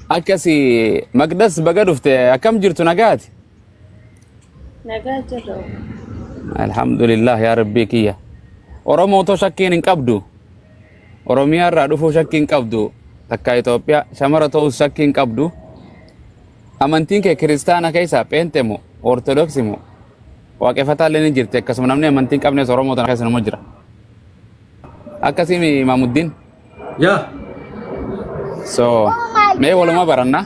Akkasi Maqdas baga dhufte akkam jirtu nagaati? Nagaa jirra. Alhamdulillah yaa rabbii kiyya. Oromoo too shakkiin hin qabdu. Oromiyaa irraa dhufuu shakkii hin qabdu. Takka Itoophiyaa shamara ta'uus shakkii hin qabdu. Amantiin kee kiristaana keessaa pheente moo ortodoksii moo waaqeffataa illee ni jirti akkasuma namni amantii hin qabnes Oromoo tana keessa nama jira. Akkasii Imaamuddiin. Yaa. So mee waluma baranna.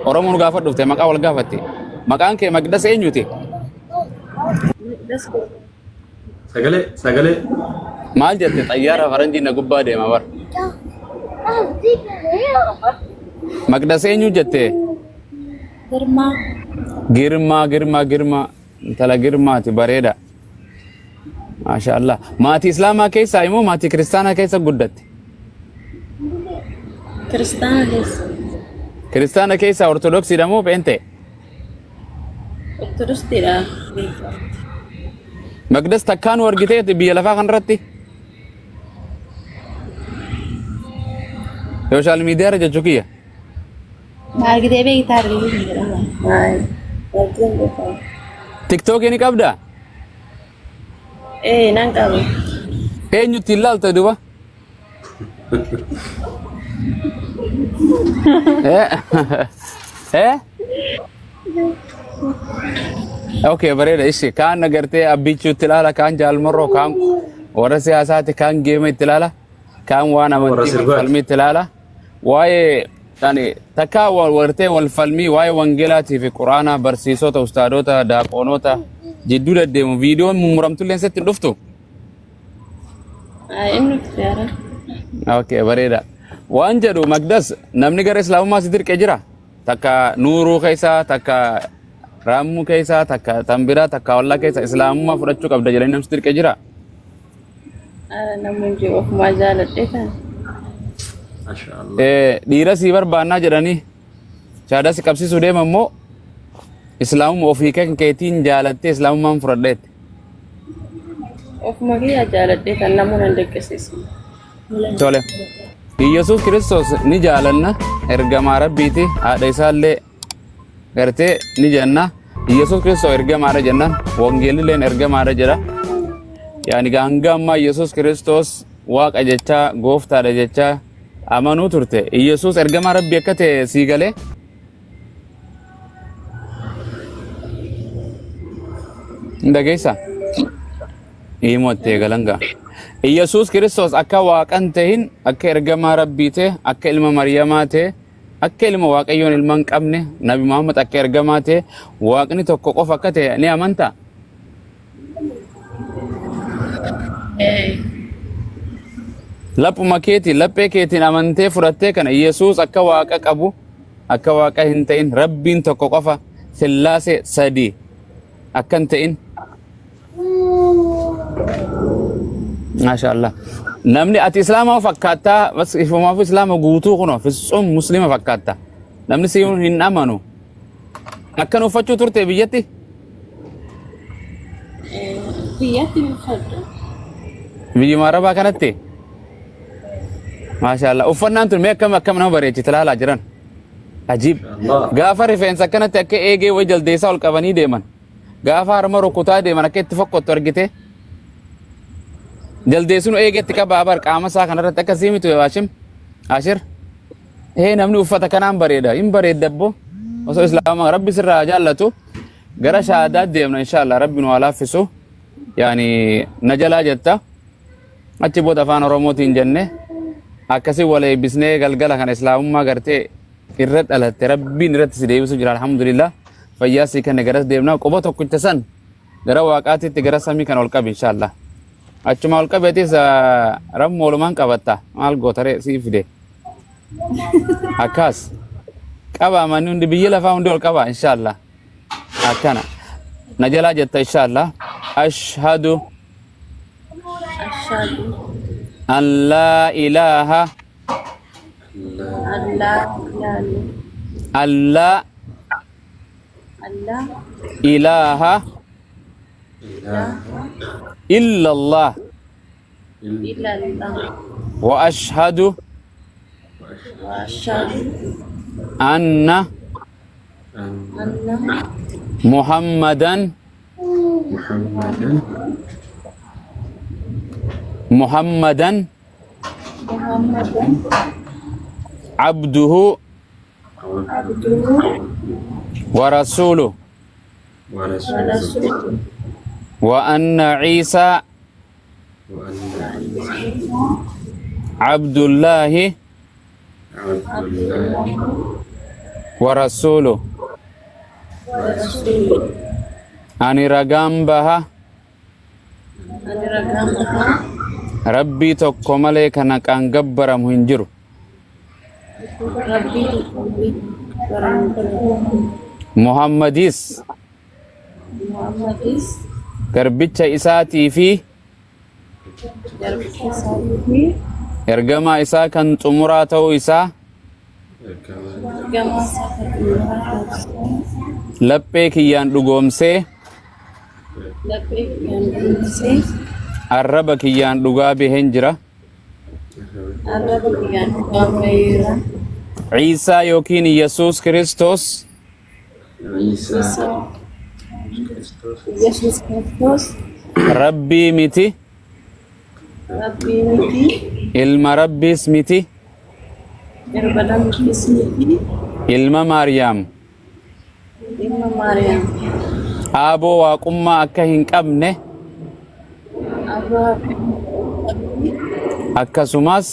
Oromoon gaafa dhufte maqaa wal gaafatti. Maqaan kee Maqdas eenyuti? Maqdas Sagalee sagalee. Maal jette xayyaara faranjii na gubbaa deema bar. Maqdas eenyu jette? Girmaa. Girmaa girmaa girmaa intala girmaati bareeda. Maasha Allah. Maatii Islaamaa keessaa immoo maatii kiristaanaa keessa guddatte. Kiristaana keessa. Kiristaana keessaa Ortodoksiidha moo Pheenxee? Ortodoksiidha. Maqdas takkaa nu argiteeti biyya lafaa kanarratti? Sooshaal miidiyaa irra jechuu kiyya. Na argitee beektaa argitee hin jedhamu. Argitee beektaa. Tiktookii ni qabdaa? Ee nan qaba. Eenyutti hin laalta duba? Eh? Eh? Okay, bareeda. Ishi kaan agartee abbichuu itti ilaala, kaan jaalmarroo, kaan warra siyaasaati, kaan geema itti ilaala, kaan waan Warra amantii wal sirbaati. falmii itti ilaala. Waa'ee ani takkaa wal wartee wal falmii waa'ee wangeelaatii fi quraanaa barsiisota, ustaadota, daaqoonota jidduu deddeemu viidiyoon mummuramtullee sitti hin dhuftu. Inni dhufeera. Okay, bareeda. Waan jedhu Magdas namni gara Islaamummaa si dirqee jira? Takka Nuuruu keessa, takka Raammuu keessa, takka Tambiraa, takka Wallaa keessa Islaamummaa fudhachuu qabda jedhanii namni si dirqee jira? Ara namni hin jiru ofumaa jaaladhee kan. Masha Allah. Dhiira sii barbaannaa jedhanii shaadaa si qabsiisuu deema immoo Islaamummaa ofii kan keetiin jaalattee Islaamummaan fudhadheetti. Ofuma kiyyaa jaaladhee kan namuu nan dirqisiisu. Tole. Iyyasuus Kiristoos ni jaalanna ergamaa Rabbiiti haadha isaallee gartee ni jenna. Iyyasuus Kiristoos ergamaadha jenna. Wangeelilleen ergamaadha jedha. Yaani hanga ammaa Iyyasuus Kiristoos waaqa jechaa gooftaadha jechaa amanuu turte. Iyyasuus ergamaa Rabbii akka ta'e sii galee. Hin dhageessaa? Himoo itti eegalan gaa. Iyyasuus Kiristoos akka waaqan tahin, akka ergamaa Rabbii ta'e, akka ilma Mariyamaa ta'e, akka ilma Waaqayyoon ilma hin qabne, Nabi Muhammad akka ergamaa ta'e, Waaqni tokko qofa akka ta'e ni amantaa? Laphuma keetiin, laphee keetiin amantee fudhattee kana Iyyasuus akka Waaqa qabu, akka Waaqa hin ta'in, Rabbiin tokko qofa, Sillaasee sadi akka hin ta'in. Maasha Allah. Namni ati Islaama fakkaattaa, bas ifumaafuu Islaama guutuu kunoo, fitsum Muslima fakkaatta. Namni si hin amanu. Akkan uffachuu turte biyyatti? Biyyatti hin uffadhu. Biyyuma Arabaa kanatti? Maasha Allah. Uffannaan tun mee akkam akkam nama bareechite ilaalaa jiran. Ajiib. Allah. Gaafa rifeensa akkanatti akka eegee wayi jaldeessaa ol qabanii deeman. Gaafa harma rukutaa deeman akka itti fokkottu argite. Jaldeessuun eegee itti qabaa bar qaama isaa kanarratti akkasii miti Haashim. Ashir. Ee namni uffata kanaan bareeda. Hin bareedda abbo. Osoo islaama rabbi sirraa haa jaallatu. Gara shahaadaa deemna inshallah rabbi nu haa laaffisu. Yaani na jalaa jetta. Achi booda afaan Oromootiin jenne akkasii wal eebbisnee galgala kana islaamummaa gartee irra dhalatte rabbiin irratti si deebisu jira alhamdulillah. Fayyaa sii kenne garas deemna quba tokkicha san gara waaqaatitti gara samii kan ol qabi inshallah. Achuma ol qabeetis rammoo olumaan qabatta maal gootaree sii fide. Akkas. Qaba manni hundi biyya lafaa hundi ol qaba inshallah. Akkana. Na jalaa jetta inshallah. Ashhadu Ashhadu an laa ilaaha an laa ilaaha an laa Allah ilaaha illallah illallah wa ashhadu wa Ashhadu anna Anna anna Muhammadan Muhammadan Muhammadan Muhammadan abduhu abduhu wa rasuluhu wa wa rasuluhu rasuluhu wa anna Isa wa anna Isa abdullahi abdullahi wa rasuluhu. wa rasuluhu. Ani ragaan baha Ani ragaan baha Rabbii tokko malee kan haqaan gabbaramu hin jiru. Rabbii tokko malee gabbaramu hin jiru. Muhammadis Muhammadis garbicha isaatii fi garbicha isaatii fi ergamaa isaa kan xumuraa ta'uu isaa ergamaa isaa kan xumuraa ta'uu isaa laphee kiyyaan dhugoomsee laphee kiyyaan dhugoomsee arraba kiyyaan dhugaa baheen jira. arraba kiyyaan dhugaa baheera. Ciisaa yookiin Yesuus Kiristoos Isa Isa Yesuus Kiristoos Rabbii miti, Rabbii miti, ilma Rabbiis miti, ilma Rabbiis miti, ilma Maariyaam ilma Maariyaam aaboo waaqummaa akka hin qabne abbaa akkasumas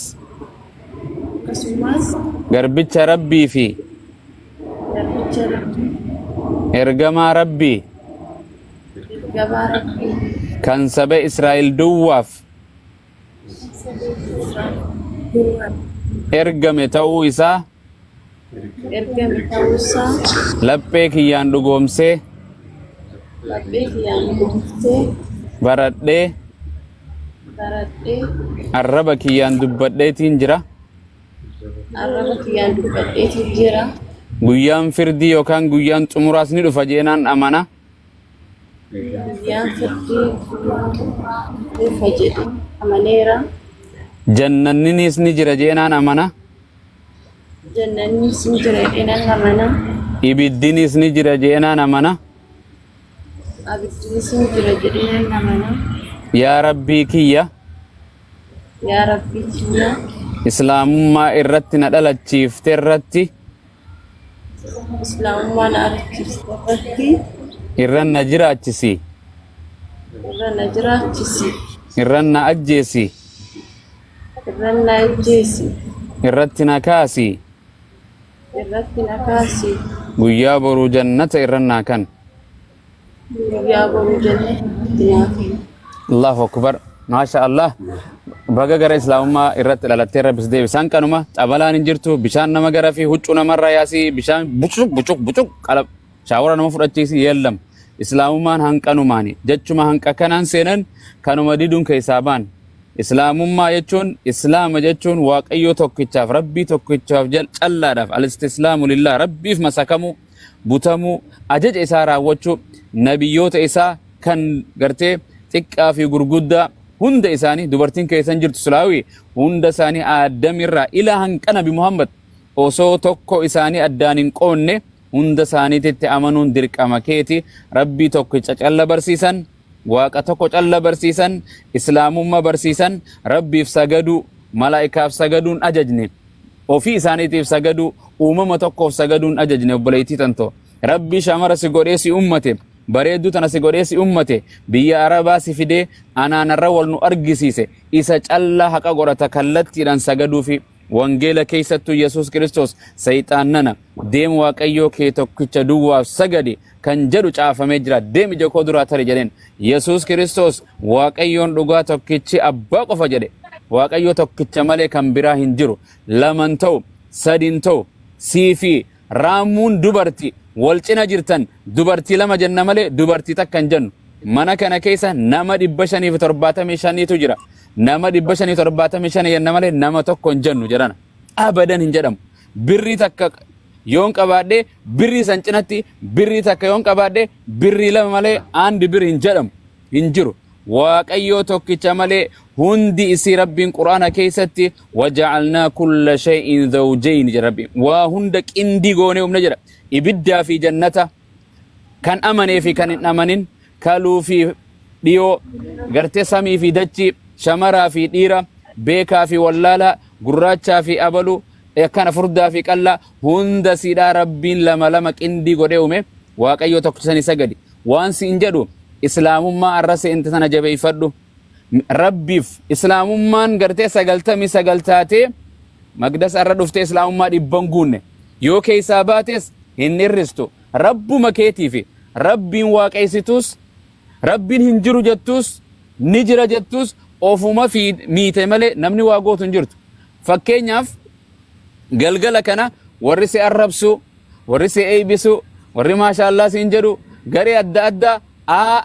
akkasumas garbicha Rabbii fi garbicha Rabbii ergamaa Rabbii ergamaa Rabbii kan saba Israa'el duwwaaf ergame ta'uu isaa ergame ta'uu isaa laphee kiyyaan dhugoomsee laphee kiyyaan dhugoomsee baradhee baradhee arraba kiyyaan dubbadheetiin jira. arraba kiyyaan dubbadheetiin jira. Guyyaan firdii yookaan guyyaan xumuraas ni dhufa jeenaan amana. Guyyaan firdii dhufa jedhe amaneera. Jannanninis ni jira jeenaan amana. Jannannis ni jira jedheen amana. Ibiddinis ni jira jeenaan amana. Abiddinis ni jira jedheen amana. Yaa Rabbii kiyya Yaa Rabbii kiyya Islaamummaa irratti na dhalachiifte irratti Islaamummaa na argisiifte irratti irran na jiraachisi, irra na jiraachisi, irran na ajjeesi, irra na ajjeesi, irratti na kaasi, irratti na kaasi, guyyaa boruu jannata irran naa kan. guyyaa boruu jannata naa kenni. Allahu akbar. Maasha Allah. Baga gara Islaamummaa irratti dhalattee Rabbis deebisaan kanuma xabalaan hin jirtu, bishaan nama gara fi huccuu namarraa yaasii, bishaan bucuq bucuq bucuq qalab shaawara nama fudhachiisi yeellam. Islaamummaan hanqanumaani jechuma hanqa kanaan seenan kanuma diduun keessaa baan. Islaamummaa jechuun, Islaama jechuun Waaqayyoo tokkichaaf, Rabbii tokkichaaf callaadhaaf, al-istislaamu lillah, Rabbiif masakamuu, butamuu, ajaja isaa raawwachuu, nabiyyoota isaa kan gartee xiqqaa fi gurguddaa hunda isaanii, dubartiin keessan jirtu silaawii, hunda isaanii Aaddamirraa ilaa hanqa Nabi Muhammad osoo tokko isaanii addaan hin qoonne hunda isaaniititti amanuun dirqama keeti. Rabbii tokkicha calla barsiisan, Waaqa tokko calla barsiisan, Islaamummaa barsiisan, Rabbiif sagaduu, malaa'ikaaf sagaduun ajajne. Ofii isaaniitiif sagaduu, uumama tokkoof sagaduun ajajne obboleettii tantoo. Rabbi shamara si godhee si ummate, bareedduu tana si godhee si ummate, biyya Arabaa si fidee anaanarra wal nu argisiise, isa callaa haqa godhata kallattiidhaan sagaduufi. Wangeela keessattuu Yesuus Kiristoos sayxaannana deem Waaqayyoo kee tokkicha duwwaaf sagadi kan jedhu caafamee jira. Deem ija koo duraa tari jedheen. Yesuus Kiristoos Waaqayyoon dhugaa tokkichi abbaa qofa jedhe. Waaqayyo tokkicha malee kan biraa hin jiru. Laman ta'u, sadin ta'u, sii fi raammuun dubarti wal cina jirtan dubartii lama jenna malee dubartii takka hin jennu. Mana kana keessa nama 575tu jira. Nama 575 jenna malee nama tokko hin jennu jedhana. Abadan hin jedhamu. Birrii takka yoon qabaadhe birrii san cinatti birrii takka yoon qabaadhe birrii lama malee aandi birri hin jedhamu. Hin jiru. Waaqayyoo tokkicha malee hundi isii Rabbiin Qur'aana keessatti waja'alnaa kulla shay'in zawjayni jedha Rabbiin. Waa hunda qindii goonee uumne jedha. Ibiddaa fi jannata kan amanee fi kan hin amanin, kaluu fi dhiyoo, gartee samii fi dachii, shamaraa fi dhiira, beekaa fi wallaalaa, gurraachaa fi abaluu, akkana furdaa fi qallaa hunda siidhaa Rabbiin lama lama qindii godhee uume. Waaqayyoo tokkicha sanii sagadi. Waan siin jedhu islaamummaa arra seente tana jabeeffadhu. Rabbiif islaamummaan gartee 99 taatee Maqdas arra dhuftee islaamummaa dhibban guunne. Yoo keessaa baates hin hir'istu. Rabbuma keetiifi Rabbiin waaqeessitus, Rabbiin hin jiru jettus, ni jira jettus ofuma fi miite malee namni waa gootu hin jirtu. Fakkeenyaaf galgala kana warri si arrabsu, warri si eeybisu, warri maashaallaa siin jedhu garee adda addaa a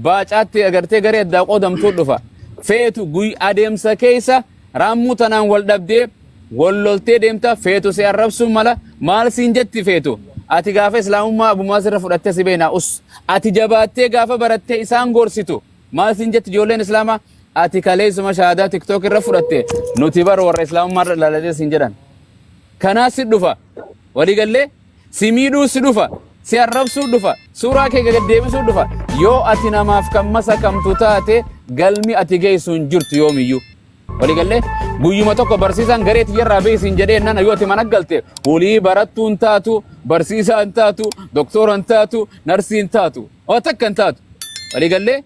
baacaatti agartee garee addaa qoodamtuu dhufa. Feetu guy adeemsa keessa raammuu tanaan wal dhabdee wal loltee deemta, feetu si arrabsuu mala maal siin jetti feetu. Ati gaafa islaamummaa abumaa sirra fudhattee si beena us. Ati jabaattee gaafa barattee isaan gorsitu maal siin jetti ijoolleen islaamaa? Ati kaleessuma shahaadaa TikTok irra fudhatte, nuti bar warra islaamummaa irra dhalatee siin jedhan. Kanaa si dhufa. Walii gallee si miidhuu si dhufa. Si arrabsuu dhufa. Suuraa kee gaddeebisuu dhufa. Yoo ati namaaf kan masakamtu taate galmi ati geessu hin jirtu yoomiyyuu. Walii gallee guyyuma tokko barsiisaan garee tiyyarraa beeksiin jedhee nana yoo ati mana galte walii barattuu hin taatu, barsiisaa hin taatu, doktora hin taatu, narsii hin taatu. Waa takka hin taatu. Walii gallee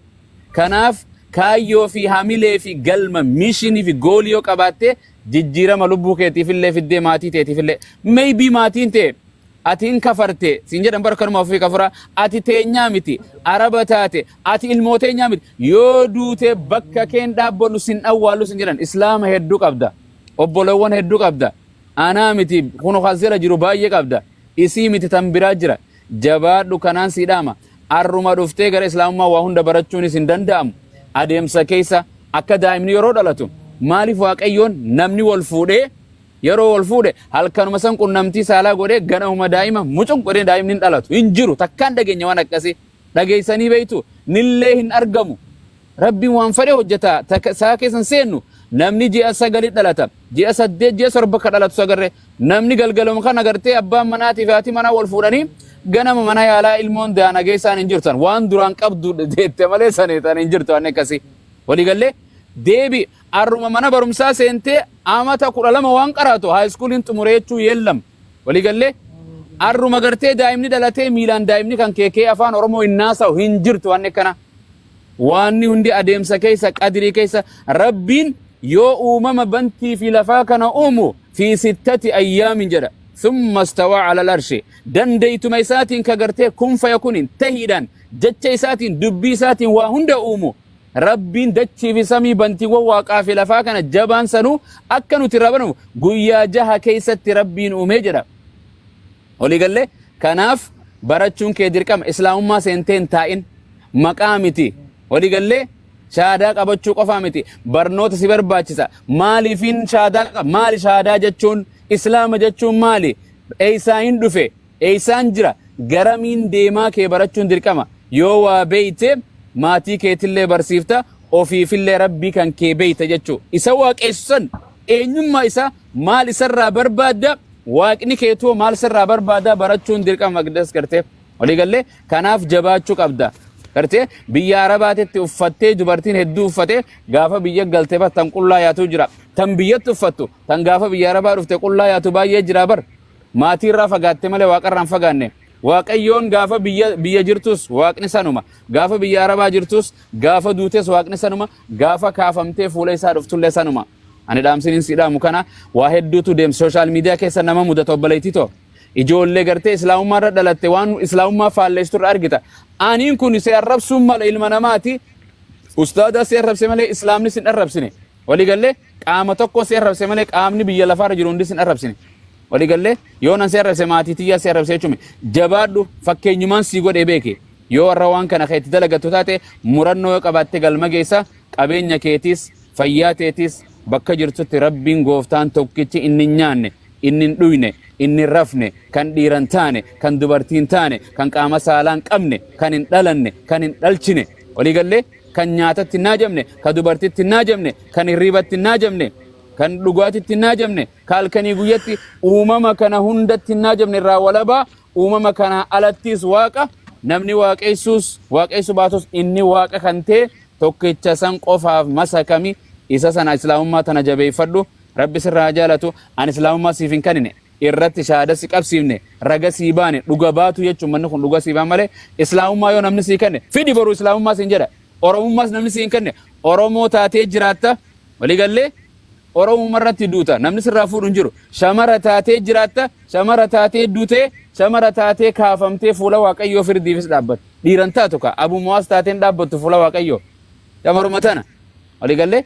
kanaaf kaayyoo fi hamilee fi galma mishinii fi goolii yoo qabaatte jijjiirama lubbuu keetiif illee fiddee maatii teetiif illee, maybe maatiin tee ati hin kafarte siin jedhan bara kanuma ofii kafura, ati teenyaa miti, araba taate, ati ilmoo teenyaa miti, yoo duute bakka keen dhaabbannu sin awwaallu siin jedhan. Islaama hedduu qabda, obbolowwan hedduu qabda, anaa miti kun jala jiru baay'ee qabda, isii miti tan biraa jira. Jabaadhu, kanaan sii dhaama. Arruma dhuftee gara islaamummaa waa hunda barachuunis hin danda'amu. Adeemsa keessa akka daa'imni yeroo dhalatu maaliif Waaqayyoon namni wal fuudhee yeroo wal fuudhe halkanuma san qunnamtii saalaa godhee ganamuma daa'ima mucun godhee daa'imni hin dhalatu hin jiru? Takkaan dhageenya waan akkasii dhageessanii beektu nillee hin argamu. Rabbiin waan fedhe hojjeta. Isaa keessan seennu namni ji'a 9 dhalata, ji'a 8, ji'a 7 ka dhalatu sagarre. Namni galgaluma kan agartee abbaan manaatii fi haati manaa wal fuudhanii ganama mana yaalaa ilmoon daana geessaan hin jirtan. Waan duraan qabdu deette malee saneetan hin jirtu waan akkasii. Waliigallee deebi arruma mana barumsaa seentee amata 12 waan qaraatu high schooliin xumuree jechuu yeellam. Waliigallee arruma gartee daa'imni dhalatee miilaan daa'imni kan keekee afaan Oromoo hin naasa'u hin jirtu waan akkana. Waanni hundi adeemsa keessa qadrii keessa Rabbiin yoo uumama bantii fi lafaa kana uumu fi sittati ayyaamin jedha. Thumma stawaa ala al-arshi. Dandeeytuma isaatiin ka gartee kun fayakunin tahiidhaan jecha isaatiin dubbii isaatiin waa hunda uumu. Rabbiin dachii fi samii bantiiwwan waaqaa fi lafaa kana jabaan sanuu akka nuti irraa banamu guyyaa 6 keessatti Rabbiin uumee jedha. Walii gallee kanaaf barachuun kee dirqama. Islaamummaa seentee hin taa'in, maqaa miti. Walii gallee shaadaa qabachuu qofaa miti, barnoota si barbaachisa. Maaliifin shaadaa qaba? Maali shaadaa jechuun? Islaama jechuun maali? Eessaan hin dhufe? Eessaan jira? Garamiin deemaa kee barachuun dirqama. Yoo waa beeyte maatii keetillee barsiifta, ofiifillee Rabbii kan kee beeyta jechuu. Isa waaqessu san eenyummaa isaa maal isarraa barbaadda, waaqni keetoo maal sirraa barbaada barachuun dirqama. Maqdas gartee walii gallee kanaaf jabaachuu qabda. Gartee biyya Arabaatitti uffattee dubartiin hedduu uffatee gaafa biyya galte bar tan qullaa yaatu jira. Tan biyyatti uffattu tan gaafa biyya Arabaa dhufte qullaa yaatu baay'ee jira bar. Maatii irraa fagaatte malee waaqarraa hin fagaanne. Waaqayyoon gaafa biyya jirtus waaqni sanuma. Gaafa biyya Arabaa jirtus, gaafa duutes waaqni sanuma. Gaafa kaafamtee fuula isaa dhuftullee sanuma. Ani dhaamsiniin si dhaamu kana waa hedduutu deemsa social media keessa nama mudata obboleettii too. Ijoollee gartee islaamummaa irra dhalatte waan islaamummaa faalleessitu irra argita. Aniin kun si arrabsuun mala ilma namaati. Ustaadaa si arrabse malee islaamni sin arrabsine. Waliigallee qaama tokko si arrabse malee qaamni biyya lafaarra jiru hundi sin arrabsine. Waliigallee yoo nan si arrabse maatii tiyyaa si arrabse jechuun jabaadhu, fakkeenyumaan si godhee beeke. Yoo warra waan kana keetti dalagattu taate, murannoo yoo qabaatte galma geessa. Qabeenya keetiis fayyaa teetiis bakka jirtutti Rabbiin gooftaan tokkichi inni hin nyaanne, inni hin dhuyne, inni hin rafne, kan dhiira hin taane, kan dubartii hin taane, kan qaama saalaa hin qabne, kan hin dhalanne, kan hin dhalchine. Walii gallee? Kan nyaatatti hin haajamne, kan dubartitti hin haajamne, kan hirribatti hin haajamne, kan dhugaatitti hin haajamne, ka halkanii guyyatti uumama kana hundatti hin haajamne irraa walabaa uumama kanaa alattis waaqa namni waaqessuus waaqessu baatus inni waaqa kan ta'e tokkicha san qofaaf masakami isa sana islaamummaa tana jabeeffadhu rabbi sirraa haa jaalatu ani islaamummaa siif hin kanine irratti shahaada si qabsiifne raga sii baane dhuga baatu jechuun manni kun dhuga sii baan malee islaamummaa yoo namni sii kenne fidi boru islaamummaa siin jedha oromummaas namni sii hin kenne oromoo taatee jiraatta walii gallee oromummaa irratti duuta namni sirraa fuudhu hin jiru shamara taatee jiraatta shamara taatee duutee shamara taatee kaafamtee fuula waaqayyoo firdiifis dhaabbatta dhiiran taatu ka abu muwaas taateen dhaabbattu fuula waaqayyoo shamaruma tana Walii gallee?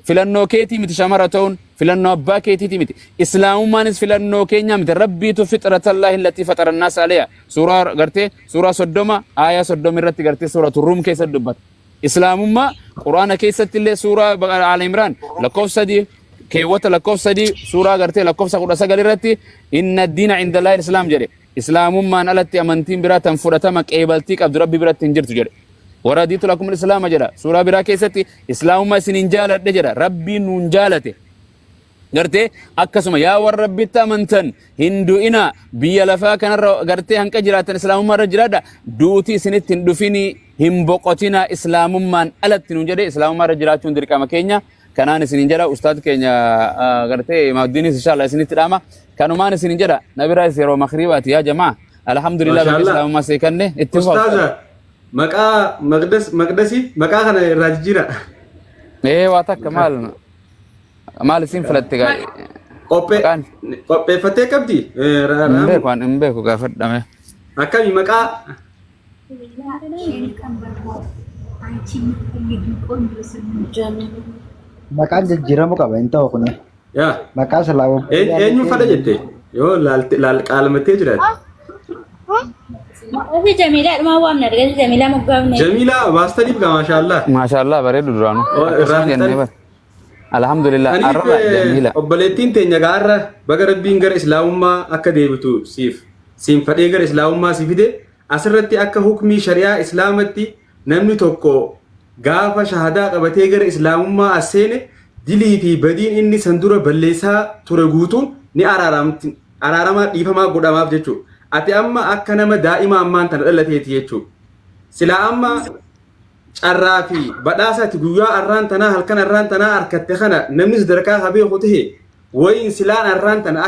Filannoo keetii miti shamara ta'uun, filannoo abbaa keetiiti miti. Islaamummaanis filannoo keenyaa miti. Rabbiitu fixratallaahi allatii faxara annaasa aleeha. Suuraa gartee suuraa 30 aayaa 30 irratti gartee suuratu Ruum keessatti dubbata. Islaamummaa Quraana keessatti illee suuraa Aala Imraan lakkoofsa 3 keewwata lakkoofsa 3 suuraa gartee lakkoofsa 19 irratti inna diina indallaahi islaam jedhe. Islaamummaan alatti amantiin biraa tan fudhatama qeebaltii qabdu Rabbi biratti hin jirtu jedhe. Waradiitu lakumul islaama jedha. Suuraa biraa keessatti islaamummaa isiniin jaaladhe jedha. Rabbiin nuun jaalate. Gartee akkasuma yaa warra Rabbitti amantan hin du'inaa biyya lafaa kanarra gartee hanqa jiraattan islaamummaa irra jiraadha. Duuti isinitti hin dhufinii hin boqotinaa islaamummaan alatti nuun jedhe islaamummaa irra jiraachuun dirqama keenya. Kanaan isinin jedha ustaad keenya gartee Imaaddiinis inshallah isinitti dhaama. Kanumaan isinin jedha na biraas yeroo makriibaati yaa jamaa. Alhamdulillah bakka Maashaallah. islaamummaa see kanne itti fufa Ustaaza ustaad. maqaa maqdas maqdasi maqaa kana irraa jijjiira. Ee waa takka maal maal isin filatte gaa Qophee maqaan qopheeffattee qabdi? Eh, hin Raamu. beeku an hin beeku gaafadhame. Akkami maqaa Jamila. Maqaan jijjiiramuu qaba hin ta'u kuni. Yaa Maqaa silaa eenyuun fadha jette yoo laalte laal qaalmattee jiraate. Maqaa Jamiilaa dhumaa waamna argate Jamiilaa moggaafne. Jamiilaa baastaniif gaa maashaallah. Maashaallah bareedu duraanu. Oo, irraa Akkasuma jennee fixan. bar. Alhamdulillah Aniif arra Jamiila. obboleettiin teenya gaarra baga rabbiin gara islaamummaa akka deebitu siif siin fadhee gara islaamummaa si fide Asirratti akka hukmii shari'aa Islaamatti namni tokko gaafa shahadaa qabatee gara Islaamummaa as seene dilii fi badiin inni san dura balleessaa ture guutuun ni araaramti araaramaa dhiifamaa godhamaaf jechuudha. Ati amma akka nama daa'ima ammaan tana dhalateeti jechuudha. Silaa amma carraa fi badhaasa ati guyyaa arraan tanaa halkan arraan tanaa arkatte kana namni sadarkaa haa beeku tahe wayiin silaan arraan tana